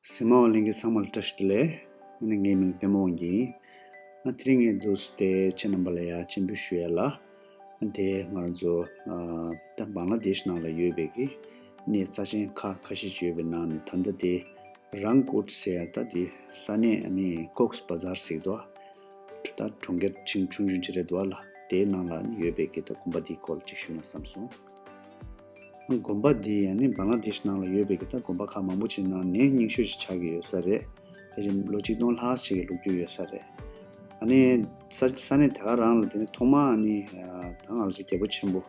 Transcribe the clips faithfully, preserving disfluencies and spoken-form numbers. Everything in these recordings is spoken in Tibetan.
གཟིགས་མོ་བ་ལྷན་རྒྱས་ཚང་མ་ལ་བཀྲ་ཤིས་བདེ་ལེགས། ཨ་ནི་ངའི་མིང་པད་མ་དབང་འདུས་ཡིན། ཨ་དེ་རིང་ངས་འདུག་སེ་ཁྱེད་རྣམ་པ་ལ་ཡ་སྤྱན་འབུལ་ཞུ་ཡ་ལ། ཨ་དེ་ང་རང་ཚོ་ཨ་ད་བང་ལ་དེཤ་ནང་ལ་ཡོད་པའི་གི་གནས་རྩ་ཆེན་ཁག་ཁ་ཤས་ཅིག་ཡོད་པའི་ནང་ནས། ད་ལྟ་དེ་རང་ཀོཊ་ཟེར་ཡ་ད་དེ་ས་གནས། ཨ་ནི་ཀོག་སི་བ་ཛར་ཟེར་གི་འདུག་ད་གྲོང་ཁྱེར་ཆུང་ཆུང་ཆུང་ཅིག་རེད་འདུག་ཨ་ལ། དེའི་ནང་ལ་ཡོད་པའི་གི་ད་དགོན་པ་དེའི་སྐོར་ཅིག་ཞུ་ན་བསམ་སོང་། དགོན་པ་འདི་ཡང་ནི་བང་ལ་དེཤ་ནང་ལ་ཡོད་པའི་གི་ད་དགོན་པ་ཁག་མང་པོ་ཅིག་ནང་ནས་རྙིང་ཤོས་ཤིག་ཆགས་ཀྱི་ཡོད་ས་རེད། དེ་བཞིན་ལོ་ཆིག་སྟོང་ལྷག་ཅིག་གི་ལོ་རྒྱུས་ཡོད་ས་རེད། ཨ་ནི་ས་ས་གནས་དེ་ག་རང་ལ་དེ་ནི་ཐོག་མ་ཨ་ནི་ད་ང་རང་ཚོ་རྒྱལ་པོ་ཆེན་པོ་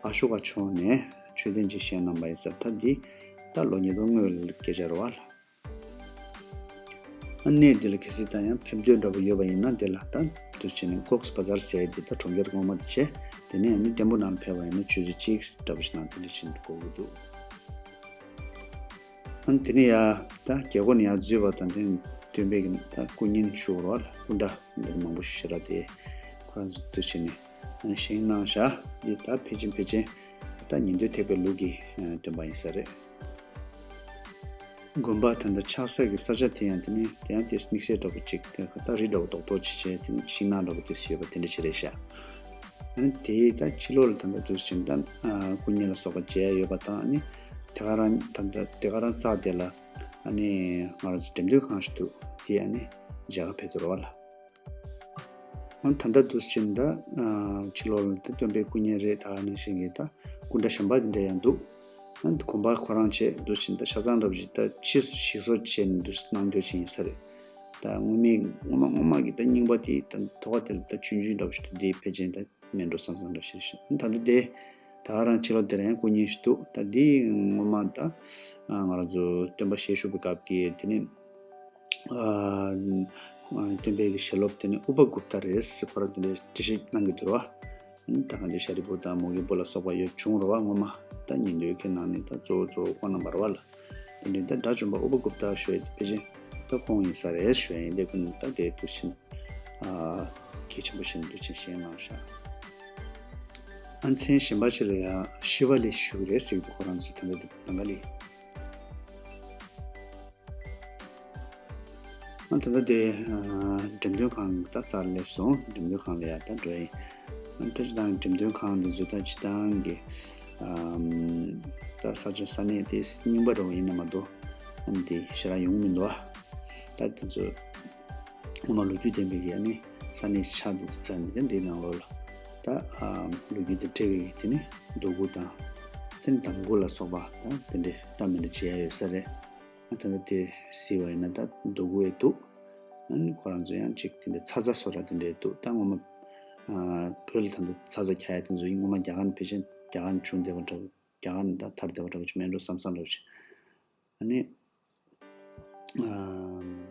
ཨ་ཤོ་ཀ་མཆོག་ནས་མཆོད་རྟེན་ཅིག་བཞེངས་གནང་པ་ཡིན་ས་རེད། ད་འདི་ད་ལོ་ཉིས་སྟོང་སྔོན་ལ་སྐད་ཆ་རེད་བ་ལ། ཨ་གནས་འདི་ལ་གལ་སྲིད་ད་ཡང་ཕེབས་འདོད་འདྲ་པོ་ཡོད་པ་ཡིན་ན། དེ་ལ་ད་འདུག་སེ་བྱས་ནས་ཀོག་སི་བ་ཛར་ཟེར་ཡ་དེ་ད་གྲོང་ཁྱེར་ངོ་མ་དེ་བྱས། དེ་ནས་ཨ་ནི་ཏྲེན་པུ་ནང་ཕེབས་པ་ཡིན་ན་ཆུ་ཚོད་གཅིག་འདྲ་པོ་ཞིག་ནང་དེ་འདྲ་ཕྱིན་དགོས་ཀྱི་འདུག་ཨ་ནི་དེ་ནས་ཡ་ད་རྒྱལ་སྒོ་ནས་ཡར་འཛུལ་བ་དང་། དེ་ནས་སྟོན་པའི་གི་ད་སྐུ་བརྙན་ཞུ་བར་བ་ལ་སྐུ་འདྲ་འདི་མང་པོ་ཞིག་ར་དེ་ཁོ་རང་ཚོ་འདུག་སེ་བྱས་ནས་ཨ་ནི་བཞེངས་གནང་བཞག་འདི་ད་ཕལ་ཆེར་ཕལ་ཆེར་ད་ཉན་ཐོས་ཐེག་པའི་ལུགས་ཀྱི་ཨ་སྟོན་པ་ཡིན་ས་རེད། དགོན་པ་ད་ལྟ་ཆགས་ས་གི་ས་ཆ་དེ་ཡང་དེ་ནི་དེ་ཡང་དེ་དམིགས་བསལ་འདྲ་པོ་ཅིག་ད་རི་འདྲ་པོ་རྡོག་རྡོག་ཅིག་བྱས། དེ་ནི་ཤིང་ནགས་འདྲ་པོ་དེ་ཡོད་པ་དེ་འདྲ་ཅིག་རེད་ཤག་ཨ་ནི་དེའི་ད་ཕྱི་ལོགས་ལ་ད་ལྟ་འདུག་སེ་བྱས་ནས་ད་སྐུ་བརྙན་ལ་སོགས་པ་མཇལ་ཡ་ཡོད་པ་དང་། ཨ་ནི་དེ་ག་རང་ད་ལྟ་དེ་ག་རང་རྩ་དེ་ལ་ཨ་ནི་ང་རང་ཚོ་འགྲེམས་སྟོན་ཁང་ཞིག་འདུག་དེ་ཨ་ནི་མཇལ་ཁ་ཕེབས་དུ་རོགས་ལ། ཨ་ད་ལྟ་འདུག་སེ་བྱས་ནས་ད་ཕྱི་ལོགས་ལ་ད་སྟོན་པའི་སྐུ་བརྙན་རེད། ད་ནང་བཞིན་གྱི་ད་སྐུ་འདྲ་གཞན་པ་དེ་འདྲ་ཡང་འདུག་ཨ་དགོན་པ་ཁོ་རང་བྱས་འདུག་སེ་བྱས་ནས་ད་ཆ་ཚང་འདྲ་པོ་ཞིག་ད་ཕྱིས་སུ་ཞིག་གསོ་བྱས་ནས་འདུག་སེ་གནང་རྒྱུ་ཅིག་ཡིན་ས་རེད། ད་སྔོན་མའི་སྔོན་མ་སྔོན་མ་གི་ད་རྙིང་པ་དེ་ད་ཐོག་ཁ་དེ་ལ་ད་ཆུང་ཆུང་འདྲ་པོ་ཞིག་འདུག་དེ་ཕལ་ཆེར་ད་མེད་འགྲོ་བསམ་བསམ་འདྲ་ཞིག་རེད་ཤག་ཨ་ད་ལྟ་དེ་ད་ག་རང་ཕྱི་ལོགས་དེ་ལ་ཡང་སྐུ་བརྙན་ཞིག་འདུག་ད་འདི་སྔོན་མ་ད་ང་རང་ཚོ་སྟོན་པ་ཞལ་བཞུགས་པའི་སྐབས་ཀྱི་དེ་ནི། ཨ་སྟོན་པའི་གི་ཞལ་སློབ་དེ་ནི་ཨུ་པ་གུཔྟ་རེད་ཟེར་ཁོ་རང་དེ་འདྲའི་འགྲེལ་བཤད་གནང་གི་འདུག་ར་བ། ད་གང་ཅི་ཤཱ་རིའི་བུ་དང་མོའུ་འགལ་བུ་ལ་སོགས་པ་ཡོད་བྱུང་ར་བ། སྔོན་མ་ད་ཉན་ཐོས་ཀྱི་ནང་ནས་ད་གཙོ་བོ་གཙོ་བོ་ཁོང་རྣམ་པ་ར་བ་ལ། དེ་འདྲའི་ད་དགྲ་བཅོམ་པ་ཨུ་པ་གུཔྟ་ཞུ་ཡ་དེ་ཕལ་ཆེར་ད་ཁོང་ཡིན་ས་རེད་ཞུ་ཡ་ཡིན། དེ་ཀུན་ད་དེ་དུས་ཕྱིན་ཨ་གལ་ཆེན་པོ་ཞིག་འདུག་ཅེས་བཤད་གནང་ཤག་ཨ་མཚན་གཞན་པ་ཞིག་ལ་ཡང་ཤི་ཝ་ལི་ཞུ་གི་རེད་ཟེར་གི་འདུག་ཁོ་རང་ཚོ་ད་ལྟ་དེ་ད་ག་ལི། ཨ་ད་ལྟ་དེ་ཨ་འགྲེམས་སྟོན་ཁང་ད་རྩར་སླེབས་སོང་། འགྲེམས་སྟོན་ཁང་ལ་ཡ་ད་འགྲོ་ཡིན། ཨ་ད་སྤྱིར་བཏང་འགྲེམས་སྟོན་ཁང་འདི་ཚོ་ད་སྤྱིར་བཏང་གི་ཨམ་ད་ས་ཆ་ས་གནས་དེ་རྙིང་པ་འདྲ་བོ་ཡིན་ན་མ་གཏོགས་ཨ་ནི་དེ་ཞེ་དྲག་ཡོང་མི་འདུག་ཨ་ད་དེ་ཚོ་སྔོན་མ་ལོ་རྒྱུས་ལྡན་པའི་གི་ཨ་ནི་ས་གནས་ཆགས་འདུག་ས་ནི་ད་འདིའི་ནང་ལོགས་ལ་ད་ཨམ་ལོ་རྒྱུས་དང་འབྲེལ་བའི་གི་དེ་ནི་རྡོ་སྐུ་དང་། དེ་ནི་འདམ་སྐུ་ལ་སོགས་པ་ད་དེ་འདྲའི་འདྲ་མི་འདྲ་མཇལ་ཡ་ཡོད་ས་རེད། ཨ་ད་ལྟ་དེ་གཟིགས་པ་ཡིན་ན་ད་རྡོ་སྐུ་ཡང་འདུག་ཨ་ནི་ཁོ་རང་ཚོ་ཡང་ཅིག་དེ་འདྲའི་ཚ་ཚ་བཟོ་འདྲ་དེ་འདྲའི་འདུག་ད་སྔོན་མ་ཨ་བོད་ལ་ད་ལྟ་ཚ་ཚ་འཁྱེར་ཡ་དེ་ཚོ་སྔོན་མ་རྒྱ་གར་ནས་ཕལ་ཆེར་རྒྱ་གར་ནས་བྱུང་བསྡད་པ་འདྲ་བོ། རྒྱ་གར་ནས་ད་དར་བསྡད་པ་འདྲ་བོ་ཅིག་མིན་འགྲོ་བསམ་བསམ་འདྲ་བོ་ཅིག་ཨ་ནི་ཨ།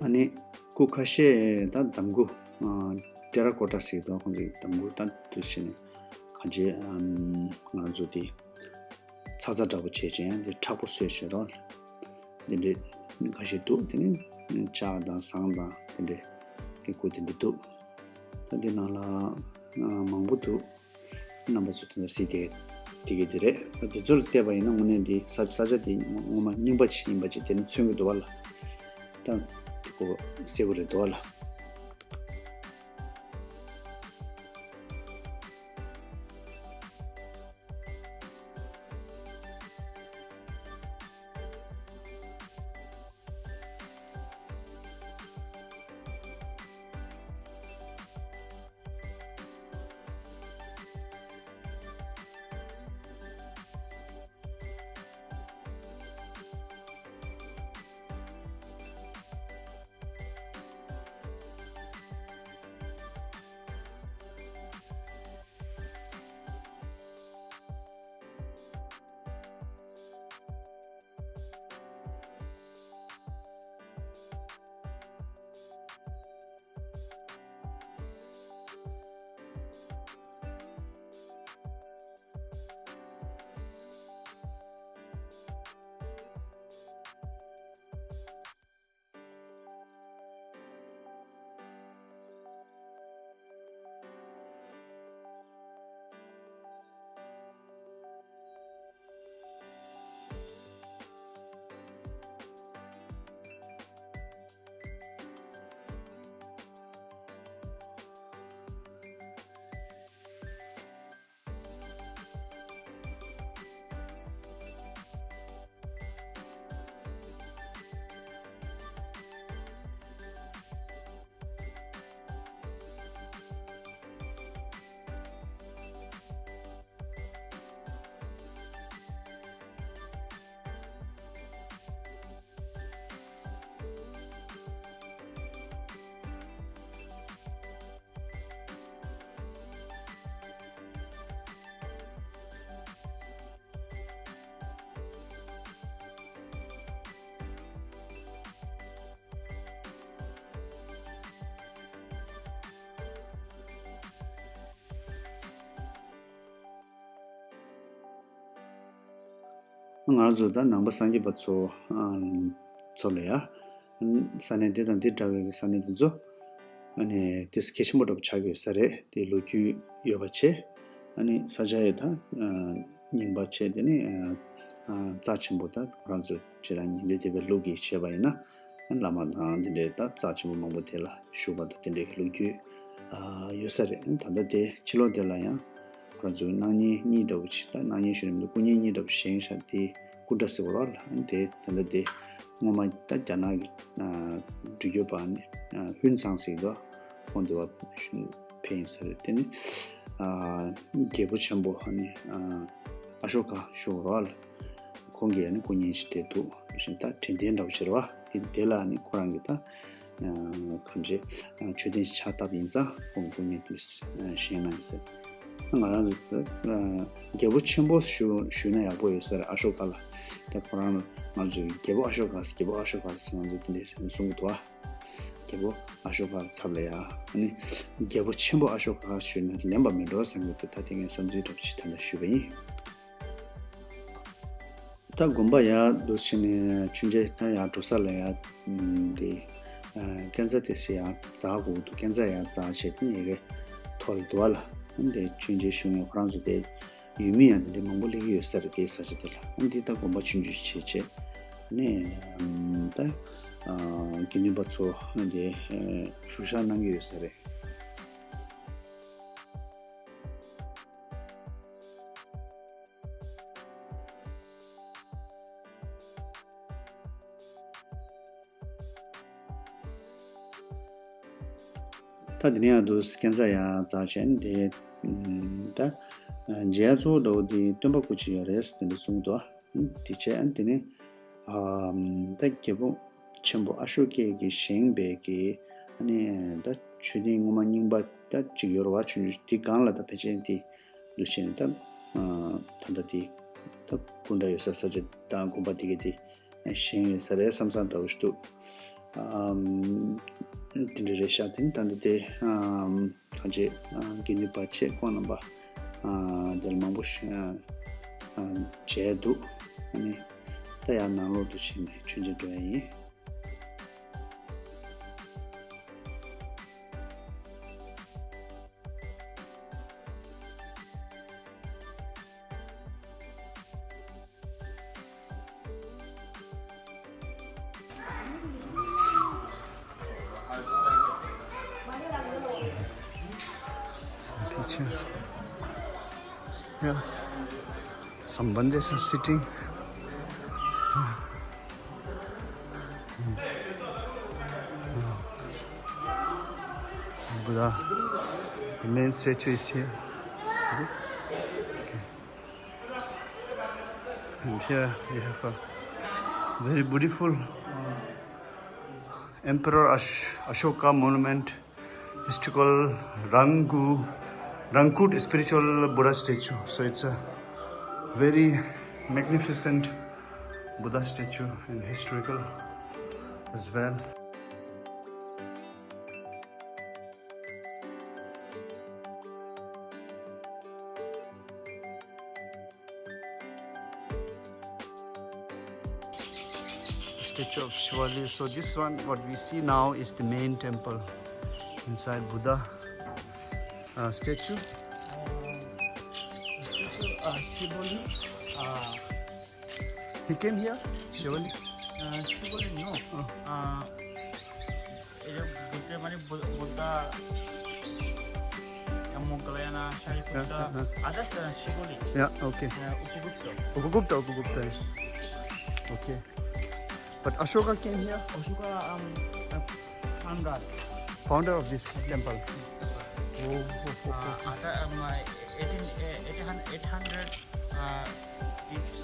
ཨ་ནི་སྐུ་ཁ་ཤས་ད་འདམ་སྐུ་ཨ་ཏེ་ར་ཀོ་ཊ་ཟེར་གི་འདུག་ཁོང་ཚོའི་འདམ་སྐུ་ད་དུ་བྱས་ནས་གང་ཅི་ཨམ་ང་ཚོ་དེ་ཚ་ཚ་འདྲ་པོ་བྱས་བྱས་དེ་མཁྲེགས་པོ་བཟོས་བྱས་རོགས། འདི་འདྲའི་ཁ་ཤས་འདུག་དེ་ནི་ལྕགས་དང་ཟངས་དང་དེ་འདྲའི་གི་སྐུ་དེ་འདྲ་འདུག་ད་འདི་ནང་ལ་མང་པོ་འདུག་རྣམ་པ་ཚོ་དེ་འདྲ་གཟིགས་དེ་དེ་གི་དེ་རེད། ད་དེ་ཚོ་ལ་བལྟས་པ་ཡིན་ན་དངོས་གནས་འདི་ས་ས་ཆ་དེ་ངོ་མ་རྙིང་པ་ཅིག་ཡིན་པ་ཅིག་དེ་ནི་མཚོན་གི་འདུག་བ་ལ། ད་དེ་ཁོ་གསལ་པོ་རེད་འདུག་བ་ལ། ང་རང་ཚོ་ད་ནང་པ་སངས་རྒྱས་པ་ཚོ་ཨ་ཚོ་ལ་ཡ། ས་གནས་དེ་དང་དེ་འདྲ་བའི་ས་གནས་དེ་ཚོ་ཨ་ནི་ཏོག་ཙམ་གལ་ཆེན་པོ་འདྲ་པོ་ཆགས་ཀྱི་ཡོད་ས་རེད། དེ་ལོ་རྒྱུས་ཡོད་པ་བྱས། ཨ་ནི་ས་ཆ་ཡི་ད་རྙིང་པ་བྱས། དེ་ནི་རྩ་ཆེན་པོ་ད་ཁོ་རང་ཚོ་བྱས་ད་ཉིན་རེ་དེ་བའི་ལུགས་ཀྱི་བྱས་པ་ཡིན་ན། བླ་མ་དང་དེ་འདྲའི་ད་རྩ་ཆེན་པོ་མང་པོ་དེ་ལ་བཞུགས་པ་དང་དེ་འདྲའི་གི་ལོ་རྒྱུས་ཨ་ཡོད་ས་རེད། ད་ལྟ་དེ་ཕྱི་ལོགས་དེ་ལ་ཡང་ཁོ་རང་ཚོའི་སྣང་བརྙན་གཉིས་འདྲ་པོ་ཅིག་ད་སྣང་བརྙན་ཞུ་ནས་མི་འདུག་སྐུ་བརྙན་གཉིས་འདྲ་པོ་བཞེངས་ཤག་དེ་སྐུ་འདྲ་ཟེར་བ་རེད་ལ། དེ་ད་ལྟ་དེ་སྔོན་མ་ད་རྒྱ་ནག་གི་ཨ་འབྲི་རྒྱུད་པ་ནི་ཨ་ཧུན་ཚང་ཟེར་གི་འདུག་ཁོང་དེ་བ་ཕེབས་ཡིན་ས་རེད། དེ་ནི་ཨ་རྒྱལ་པོ་ཆེན་པོ་ནི་ཨ་ཨ་ཤོ་ཀ་ཞུ་བ་རེད་ལ། ཁོང་གིས་ནི་སྐུ་བརྙན་ཞིག་བསྡད་འདུག་བཞིན་ད་དྲན་རྟེན་འདྲ་པོ་ཅིག་རེད་བ། དེ་དེ་ལ་ནི་ཁོ་རང་གིས་ད་གང་ཅི་མཆོད་རྟེན་ཕྱག་བཏབ་ཡིན་ཙང་ཁོང་སྐུ་བརྙན་དེ་བཞེངས་གནང་ཡིན་ཟེར། ང་རང་ཚོ་ད་རྒྱལ་པོ་ཆེན་པོ་ཞུ་ཞུས་ན་ཡག་པོ་ཡོད་ས་རེད། ཨ་ཤོ་ཀ་ལ། ད་ཁོ་རང་ང་ཚོས་རྒྱལ་པོ་ཨ་ཤོ་ཀ་རྒྱལ་པོ་ཨ་ཤོ་ཀ་ཟེར་ང་ཚོས་དེ་འདྲ་གསུང་གི་འདུག་བ། རྒྱལ་པོ་ཨ་ཤོ་ཀ་ཚབ་ལ་ཡ། ཨ་ནི་རྒྱལ་པོ་ཆེན་པོ་ཨ་ཤོ་ཀ་ཞུས་ན་ལན་པ་མེད་འགྲོ་བསམ་གྱི་འདུག་ད་དེ་ངས་བསམ་ཚུལ་འདྲ་པོ་ཞིག་ད་ལྟ་ཞུས་པ་ཡིན། ད་དགོན་པ་ཡར་འདུག་ཕྱིན་ནས་མཆོད་མཇལ་ད་ཡར་འགྲོ་ས་ལ་ཡ། འདི་ཀན་ཚ་དེ་སི་ཡར་འཛེག་དགོས་འདུག་ཀན་ཚ་ཡར་འཛེག་བྱས་དེ་ཡ་གི་ཐོག་ལ་འདུག་བ་ལ། འདི་མཆོད་མཇལ་ཞུ་མཁན་ཁོ་རང་ཚོ་དེ་ཡུལ་མི་ཡང་དེ་འདྲའི་མང་པོ་སླེབས་ཀྱི་ཡོད་ས་རེད། དེའི་ས་ཆ་དེ་ལ་ཨ་འདི་ད་དགོན་པ་ཆུང་ཆུང་ཞིག་བྱས་བྱས་ནས་ད་དགེ་འདུན་པ་ཚོ་འདི་བཞུགས་ཤག་གནང་གི་ཡོད་ས་རེད། ད་དེ་ནས་ཡང་དུ་ཀན་ཚ་ཡར་འཛེགས་བྱས་ནས་དེ་ད་མཇལ་གཙོ་བོ་འདྲ་བོ་དེ་སྟོན་པ་སྐུ་མཆེད་ཡོད་རེད་དེ་འདྲ་གསུངས་འདུག་དེ་བྱས་ཨ་དེ་ནས་ད་རྒྱལ་པོ་ཆེན་པོ་ཨ་ཤོ་ཀས་ཀྱིས་བཞེངས་པའི་གི་ཨ་ནི་ད་མཆོད་རྟེན་ངོ་མ་རྙིང་པ་ད་གཅིག་ཡོད་རེད་བ། ཆུང་ཆུང་དེ་སྒང་ལ་ད་ཕལ་ཆེར་དེ་འདུག་བྱས་ནས་ད་ད་ལྟ་དེ་ད་སྐུ་འདྲ་ཡོད་ས་ས་ཆ་དང་དགོན་པ་དེ་ག་དེ་བཞེངས་ཡོད་ས་རེད་བསམ་བསམ་འདྲ་བོ་ཞིག་འདུག་ཨམ། དེ་འདྲ་རེད་ཤག་དེ་ནི་ད་ལྟ་དེ་ཨམ། གང་ཅི་ཨ་དགེ་འདུན་པ་ཆེ་ཁོང་རྣམ་པ་ཨ་དེ་ལ་མང་པོ་ཞིག་ཨ་མཇལ་འདུག་ཨ་ནི་ད་ཡར་ནང་ལོགས་དུ་ཕྱིན་ནས་མཆོད་མཇལ་འགྲོ་ཡ་ཡིན། Teacher. Yeah. Some Bundis are sitting. Buddha, the main statue is here. And here we have a very beautiful Emperor Ash- Ashoka monument, historical Rangu- Rangkut spiritual Buddha statue. So it's a very magnificent Buddha statue and historical as well. Statue of Shivali. So this one, what we see now is the main temple inside Buddha uh, statue. Uh, statue, uh, Shivali. Uh, He came here, Shivali? Uh, Shivali, no. Oh. Uh, এই যে বুদ্ধ মানে বু- বুদ্ধা মঙ্গলায়না, সারিপুত্তা, yeah, yeah, yeah. Others, uh, Shivali. Yeah, okay. Uh, Upagupta. Upagupta, Upagupta. Okay. But Ashoka came here? Ashoka, um, uh, founder. Founder of this temple? This temple. Oh, oh, oh, oh. Uh, other, um, uh, eighteen, uh, eight hundred, eight hundred, uh, it's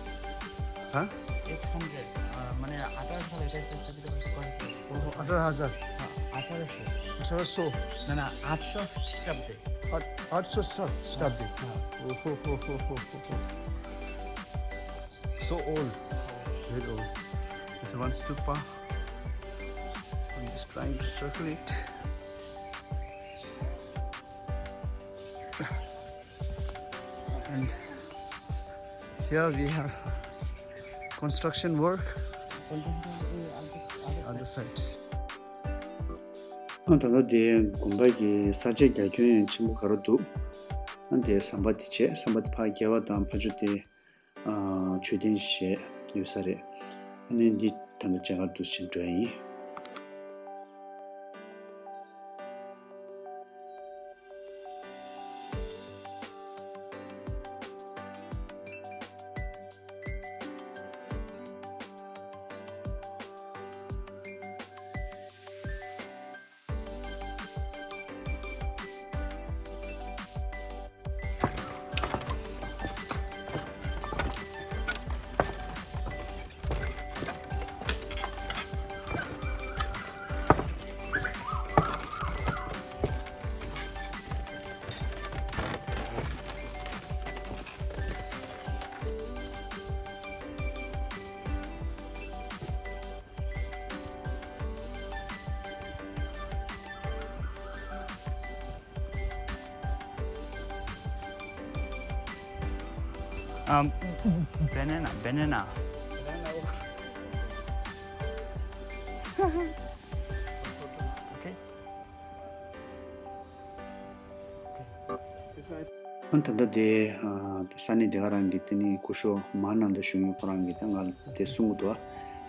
হ্যাঁ? Eight hundred, আহ, মানে আঠারোশো সালে এটা স্থাপিত করেছিল। ও, আঠারো হাজার। হ্যাঁ, আঠারোশো। আঠারোশো। না, না, আটশো খ্রিস্টাব্দে। আট- আটশো শতাব্দী। হ্যাঁ। ও হো হো হো হো হো হো। So old. Very old. It's one stupa. I'm just trying to circle it. And here we have Construction work on the site. ཨ་ད་ལྟ་དེ་དགོན་པ་གི་ས་ཆ་རྒྱ་ཁྱོན་ཡང་ཆེན་པོ་ག་རེ་འདུག་ཨ་དེ་ཟམ་པ་དེ་བྱས། ཟམ་པ་དེ་ཕར་བརྒལ་བ་དང་ཕར་ཕྱོགས་དེ་ཨ་མཆོད་རྟེན་བཞེས་ཡོད་ས་རེད། ཨ་ནི་འདི་ད་ལྟ་མཇལ་ཁ་འདུག་ཕྱིན་འགྲོ་ཡ་ཡིན། Um, banana, banana. Okay. ཨ་ད་ལྟ་དེ་ཨ་ས་གནས་དེ་ག་རང་གི་དེ་ནི་སྐུ་ཞབས་མ་ནཱ་ད་ཞུ་མཁན་ཁོ་རང་གིས་ད་ང་ལ་དེ་གསུང་གི་འདུག་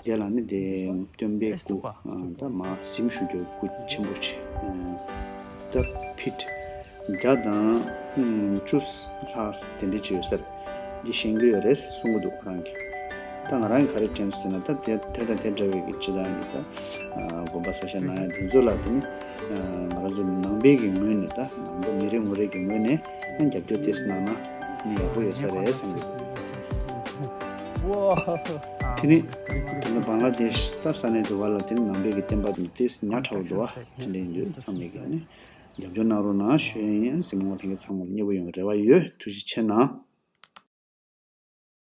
དེ་ལ་ནི་དེ་སྟོན་པའི་སྐུ་ཨ་ད་མར་གཟིམ་བཞུགས་རྒྱུ་སྐུ་ཆེན་པོ་ཅིག་ཨ་ད་ཕིཊ་བརྒྱ་དང་བཅུ་ལྷག་དེ་འདྲ་ཅིག་ཡོད་ས་རེད། འདི་བཞེངས་ཀྱི་ཡོད་རེད་གསུང་གི་འདུག་ཁོ་རང་གིས། ད་ང་རང་གིས་ག་རེ་དྲན་སོང་ཟེར་ན། ད་དེ་དེ་དང་དེ་འདྲ་བའི་གི་སྤྱི་བཏང་གི་ད་ཨ་དགོན་པ་གསར་བཞེངས་གནང་ཡ་དེ་ཚོ་ལ་དེ་ནི་ཨ་ང་རང་ཚོ་ནང་པའི་གི་ངོས་ནས། ད་ནང་པ་མི་རེ་ངོ་རེ་གི་ངོས་ནས་ཨ་རྒྱབ་སྐྱོར་ཏོག་ཙམ་གནང་ན་ནི་ཡག་པོ་ཡོད་ས་རེད་བསམ་གི་འདུག་དེ་ནི་ད་ལྟ་བང་ལ་དེ་ཤ་ས་གནས་དུ་བ་ལ་དེ་ནི་ནང་པའི་གི་བསྟན་པ་དེ་ཏོག་ཙམ་ཉག་ཕྲ་བོ་འདུག་བ། དེ་འདྲ་ཡིན་དུས་ཚང་མས་གི་ནི་རྒྱབ་སྐྱོར་གནང་རོགས་གནང་ཞུ་ཡ་ཡིན། གཟིགས་མོ་ལྷན་རྒྱས་ཚང་མ་ལ་མཉེས་པོ་ཡོང་བའི་རེ་བ་ཡོད། ཐུགས་རྗེ་ཆེ་གནང་།